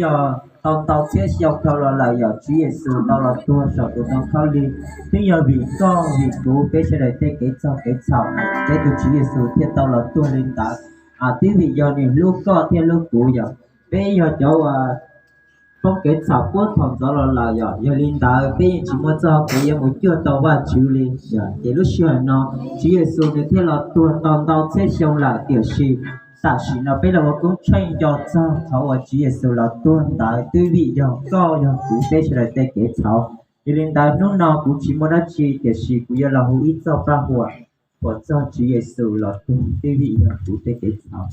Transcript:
Yog tau ntau txhiab xyoo dhau los lawm yog Tswv Yexus tau los tuag saum tus ntoo khaub lig. Twb yog vim koj vim kuv peb sawv daws tej kev txog kev txhaum, peb tus Tswv Yexus thiaj tau los tuag li ntawd. Twb vim yog nws hlub koj thiab hlub kuv yog peb yog cov uas poob kev txhaum puag thaum ntxov los lawm yog. Yog li ntawd peb yeej tsis muaj txoj kev yuav mus cuag tau Vajtswv li. Ces lub sij hawm no Tswv Yexus nws thiaj los tuag tau ntau txhiab xyoo lawm, tiam sis tam sim no peb los ua koob tsheej nco txog qhov uas Tswv Yexus los tuag ntawd twb vim yog koj yog kuv peb sawv daws tej kev txhaum. Yog li ntawd hnub no kuv tsis muaj dab tsi, tiam sis kuv yuav los hu ib txoj paj huam, huam txog Tswv Yexus los tuag twb vim yog kuv tej kev txhaum.